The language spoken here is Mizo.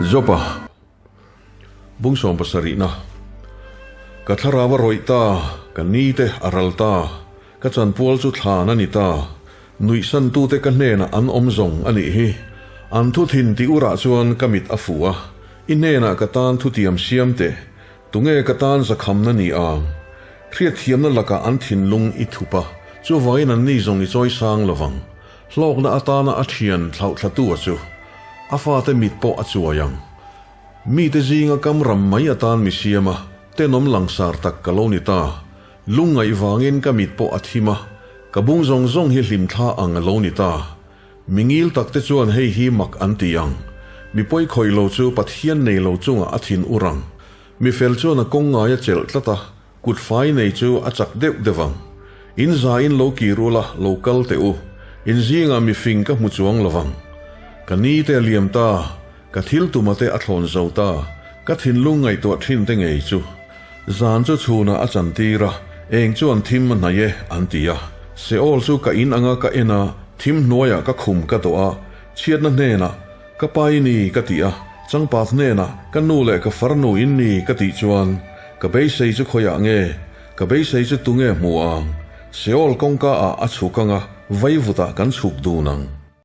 Jopa bung sawmpasarihna Ka thlarau a rawih ta, ka ni te a ral ta, ka chanpual chu thlan a ni ta, nuihsantute ka hnenah an awm zawng a nih hi. An thu thin tih urah chuan ka mit a fu a, i hnenah ka tan thutiam siam teh, tunge ka tan zakhamna ni ang? Hriatthiamna lakah an thinlung i thup a, chuvangin anni zawng i chawisang lovang. Hlawkna atana a thian thlauhthlatu a chu a fate mit pawh a chuai ang. Mite zinga kam ram mai atan mi siam a, tenawm langsar tak ka lo ni ta. Lungngaih vangin ka mit pawh a thim a, ka bung zawng zawng hi hlimthla ang a lo ni ta. Mi ngil takte chuan hei hi mak an ti ang. Mi pawi khawih lo chu Pathian nei lo chungah a thin ur ang. Mi fel chuan a kawng ngai a chelh tlat a, Kut fai nei chu a chak deuh deuh ang. In za in lo kir ula, lo kal teh u. In zingah mi fing ka hmu chuang lo vang. Ka ni te a liam ta, ka thil tuma te a thlawn zo ta, ka thinlung ngaihtuah thin te ngei chu. Zan chu chhunah a chan tir a, eng chuan thim a hnaih e, an ti a. Seol chu ka in anga ka en a, thim hnuaiah ka khum ka dawh a, chhiatna hnenah, Ka pa i ni, ka ti a, changpat hnenah, Ka nu leh ka farnu in ni, ka tih chuan, Ka beisei chu khawiah nge? Ka beisei chu tunge hmu ang? Seol kawngka ah a chhuk anga, vaivutah kan chhuk dun ang.